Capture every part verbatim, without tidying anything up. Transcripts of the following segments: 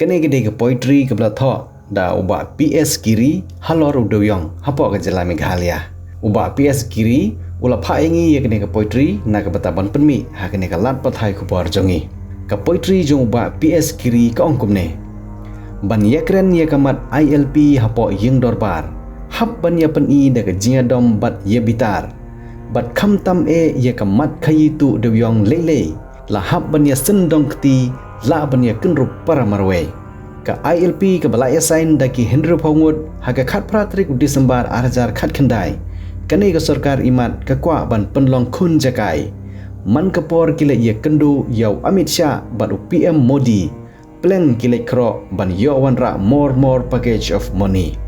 Kane ka dei ka poetry kaba la thoh da u Bah P S Giri halor u dewiong hapoh ka jylla Meghalaya. U Bah P S Giri u la phah ïa ngi ïa kane ka poetry na ka bynta ban pynmih ha kane ka lad pathai khubor jong ngi. Ka poetry jong u Bah P S Giri ka ong kumne: Ban ïakren ïa ka mat I L P hapoh ïing dorbar, hap ban ïa pyni da ka jingïadom bad ïa bitar. Bad khamtam eh ïa ka mat khaïi tuh dewiong lei lei, la hap ban ïa sngewdong kti, lah ban ïa kynrup para marwei. Ka I L P kaba la ïa sign da ki hynriewphew ngut ha ka khatphra tarik u December ar hajar khatkhyndai. Kane ka sorkar imat ka kwah ban pynlong khun jakai. Man ka por ki leit ïa kynduh ïa u Amit Shah bad u P M Modi, pleng ki leit khroh ban ïoh wanrah more more package of money.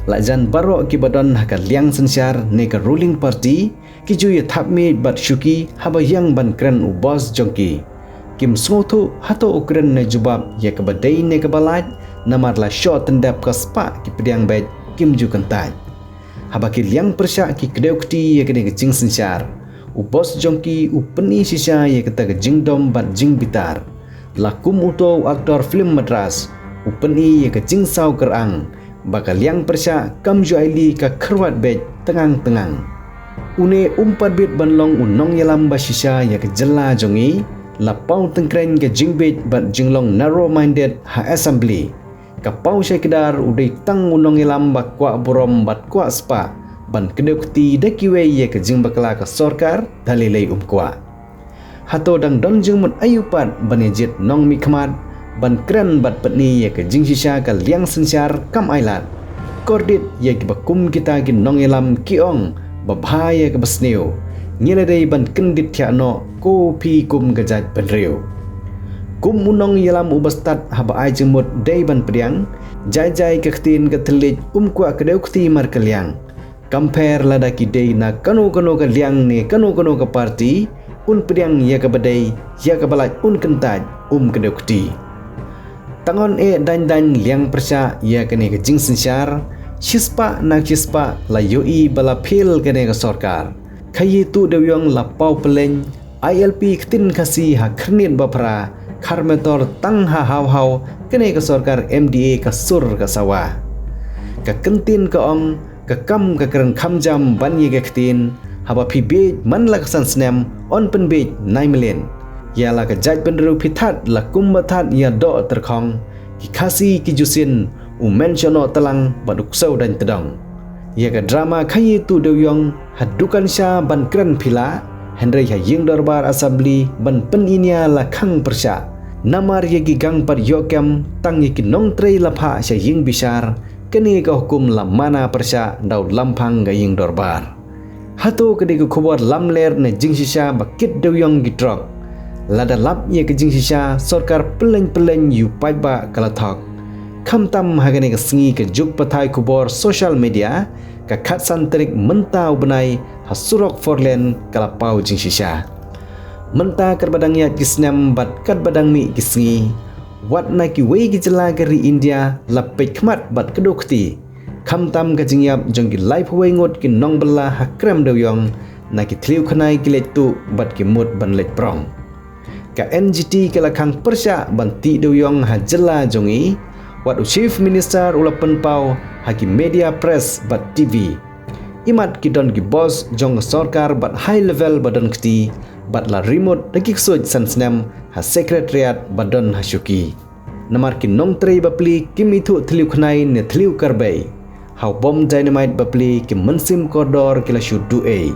La jan baroh kiba don ha ka liang synshar ne ka ruling party, ki ju ïa thap miej bad shuki haba ïeng ban kren u boss jong ki. Kim sngewthuh hato u kren ne jubab ïa kaba dei ne kaba lait, namar la shoh tyndep ka spah ki pdiang beit, kim ju kyntait. Haba ki liang pyrshah ki kdew kti ïa kane ka jingsynshar, u boss jong ki u pyni shisha ïa kata ka jingdom bad jingbitar. La kum uto u actor film Madras, u pyni ïa ka jingsaw kyrang, ba ka liang pyrshah kam ju ailad ka kyrwat beit tyngang tyngang. Une um pat bit ban long u nongïalam ba shisha ïa ka jylla jong ngi, la paw tyngkrein ka jingbieit bad jinglong narrow minded ha assembly. Ka paw shai kdar u dei tang u nongïalam ba kwah burom bad kwah spah ban kdew kti da kiwei ïa ka jingbakla ka sorkar da lei lei um kwah. Hato dang don jingmut aïu pat ban ïa jied nongmihkhmat ban kren bad pyni ïa ka jingshisha ka liang synshar kam ailad? Kordit ïa kiba kum kita ki nongïalam ki ong ba bha ïa kaba sniew, ngi la dei ban kyndit thiah noh ko phi kum ka jaitbynriew. Kum u nongïalam uba stad haba ai jingmut dei ban pdiang, jai jai ka ktien ka thylliej um kwah kdew kti markylliang. Kam pher lada ki dei na kano kano ka liang ne kano kano ka party, un pdiang ïa kaba dei, ïa kaba lait un kyntait, um kdew kti. Tang un eh daiñ daiñ liang pyrshah ïa kane ka jingsynshar, shispah na shispah la ïohi ba la fail kane ka sorkar. Khaïi tuh dewiong la paw pylleiñ, I L P ktien Khasi ha Khyrnit Baphra, Kharmetor tang ha Haw Haw, kane ka sorkar M D A ka sur ka sawa. Ka kyntien ka ong, ka kam ka kren kham jam ban ïa ka ktien, haba phi bieit man la ka san snem, un pynbieit nai mlien. Ïa la ka jaitbynriew phi thad la kumba thad ïa doh tyrkhong, ki Khasi ki ju sien, u mention noh tlang bad u ksew daiñ tdong. Ïa ka drama khaïi tuh dewiong, ha dukan sha ban kren phi lah, hynrei ha ïing dorbar assembly ban pyniñia la khang pyrshah. Namar ïa ki gang pat ïoh kem, tang ïa ki nongtrei la phah sha ïing bishar, kane ka hukum la mana pyrshah da u lamphang ka ïing dorbar. Hato ka dei ka khubor lamler ne jingshisha ba kit dewiong ki trok? Lada lap ïa ka jingshisha, sorkar pylleiñ pylleiñ ïa u paidbah ka la thok. Khamtam ha kane ka sngi ka juk pathai khubor social media, ka khatsan tarik mynta u bnai, ha surok four lane ka la paw jingshisha. Mynta katba dang ïaid ki snem bad katba dang mih ki sngi, wat na kiwei ki jylla ka ri India la peit khmat bad kdew kti. Khamtam ka jingïap jong ki laiphew wei ngut ki nongbylla ha krem dewiong, na ki thliew khnai ki leit tuh bad ki mut ban leit prong. Ka N G T ka la khang pyrshah ban tih dewiong ha jylla jong ngi, wat u Chief Minister u la pynpaw ha ki media, press bad T V. Imat ki don ki boss jong ka sorkar bad high level ba don kti, bad la rimut da ki ksuid san snem ha secretariat ba don ha shuki. Namar ki nongtrei bapli kim ithuh thliew khnai ne thliew karbei. Ha u bom dynamite bapli ki mynsiem kordor ki la shu duh ei.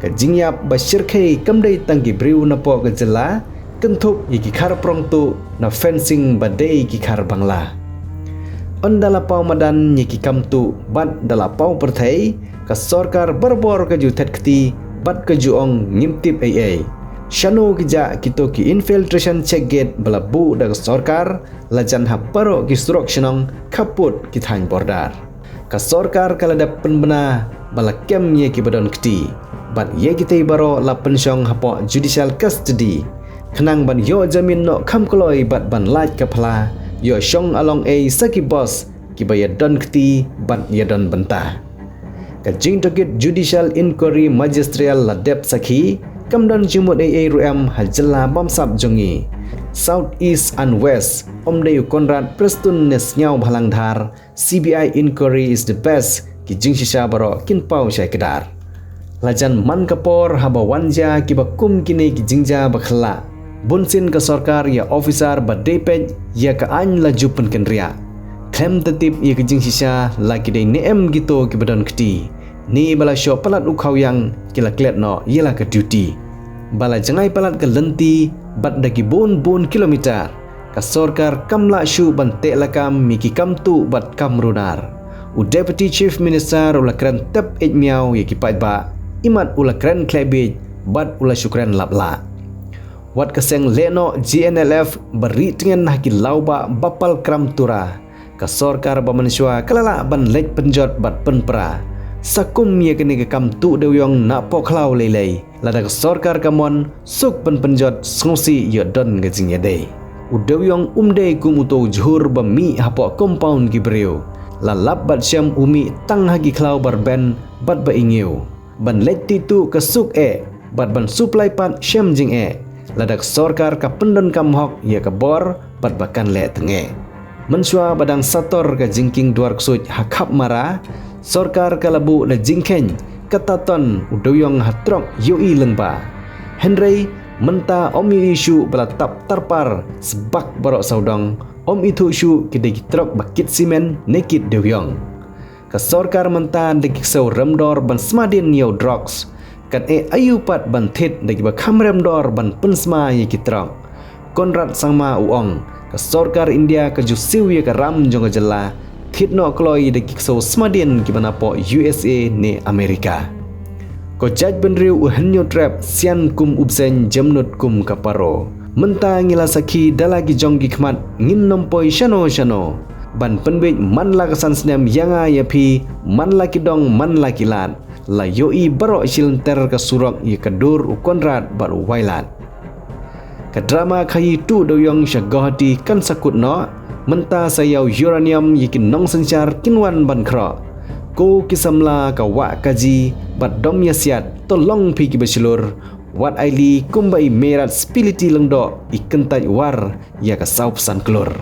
Ka jingïap ba shyrkhei kam dei tang ki briew napoh ka jylla, kynthup ïa ki khar prong tuh na fencing ba dei ki khar Bangla. Ynda la paw madan ïa ki kam tuh bad da la paw pyrthei, ka sorkar barabor ka ju thet kti bad ka ju ong ngim tip ei ei. Shano ki jah kito ki infiltration check gate ba la buh da ka sorkar, la jan ha baroh ki surok shnong khappud ki thaiñ border. Ka sorkar ka la dep pynbna ba la kem ïa kiba don kti, bad ïa kitei baroh la pynshong hapoh judicial custody, khnang ban ïoh jamin noh kham kloi bad ban lait ka phla ïoh shong along ei sa ki boss kiba ïa don kti bad ïa don bynta. Ka jingtohkit judicial inquiry magisterial la dep sakhi, kam don jingmut ei ei ruh em ha jylla bamsap jong ngi. South East and West, ym dei u Conrad Prestone ne Sniawbhalang Dhar, C B I inquiry is the best, ki jingshisha baroh kin paw shai kdar. La jan man ka por haba wan jia kiba kum kine ki jingjia ba khyllah. Bunsien ka sorkar ïa officer ba dei peit ïa ka aiñ la ju pynkynriah. Khlem da tip ïa ka jingshisha la ki dei ne em kito kiba don kti. Ne ba la shoh palat u khawiang ki la klet noh ïa la ka duty. Ba la jngai palat ka lynti bad da ki bun bun kilometer. Ka sorkar kam lah shuh ban teh lakam ïa ki kam tuh bad kam runar. U Deputy Chief Minister u la kren tep eit miaw ïa ki paidbah, imat u la kren khleh biej bad u la shu kren lap lah. Wat ka seng lehnoh G N L F ba ri tngen ha ki lawbah ba pal kram tura. Ka sorkar ba mynshuwa ka la lah ban leit pynjot bad pynpra. Sa kum ïa kane ka kam tuh dewiong na poh khlaw lei lei. Lada ka sorkar ka mon, suk ban pynjot sngewsih ïoh don ka jingïadei. U dewiong um dei kum uto u jhur ba mih hapoh compound ki briew. La lap bad shem u mih tang ha ki khlaw ba rben bad ba ingiew. Ban leit tih tuh ka suk eh, bad ban supply pat shem jingeh. Lada ka sorkar ka pyndonkam hok ïa ka bor, bad ba kan leh tyngeh. Mynshuwa ba dang sator ka jingkieng duar ksuid ha Khapmara, sorkar ka la buh da jingkheiñ, kata ton u dewiong ha trok ïohi lyngba. Hynrei, mynta ym ïohi shuh ba la tap tarpar sbak baroh sawdong, ym ithuh shuh ki dei ki trok ba kit simen ne kit dewiong. Ka sorkar mynta da ki ksew remdor ban smadien ïa u drugs. Kan eh aïu pat ban thied da kiba kham remdor ban pynsma ïa ki trok. Conrad Sangma u ong, ka sorkar India ka ju siew ïa ka ram jong ka jylla, thied noh kloi da ki ksew smadien kiba na poh U S A ne America. Ko jaitbynriew u hynñiew trep, sian kum u bseiñ, jemnud kum ka paro. Mynta ngi la sakhi da la ki jong ki khmat, ngin nym poi shano shano. Ban pynbiej man la ka san snem ïa nga ïa phi, man la ki dong, man la ki lad. La ïohi baroh shi lynter ka surok ïa ka dur u Conrad bad u Wailadmiki. Ka drama khaïi tuh dewiong sha Guwahati kan sa kut noh, mynta sa ïa u uranium ïa ki nongsynshar kin wan ban khroh. Ko ki samla ka wah ka ji, bad dom ïa siat, to long phi kiba shlur, wat ailad kumba i Meirad Spility Lyngdoh, i kyntait war ïa ka sawphew san klur.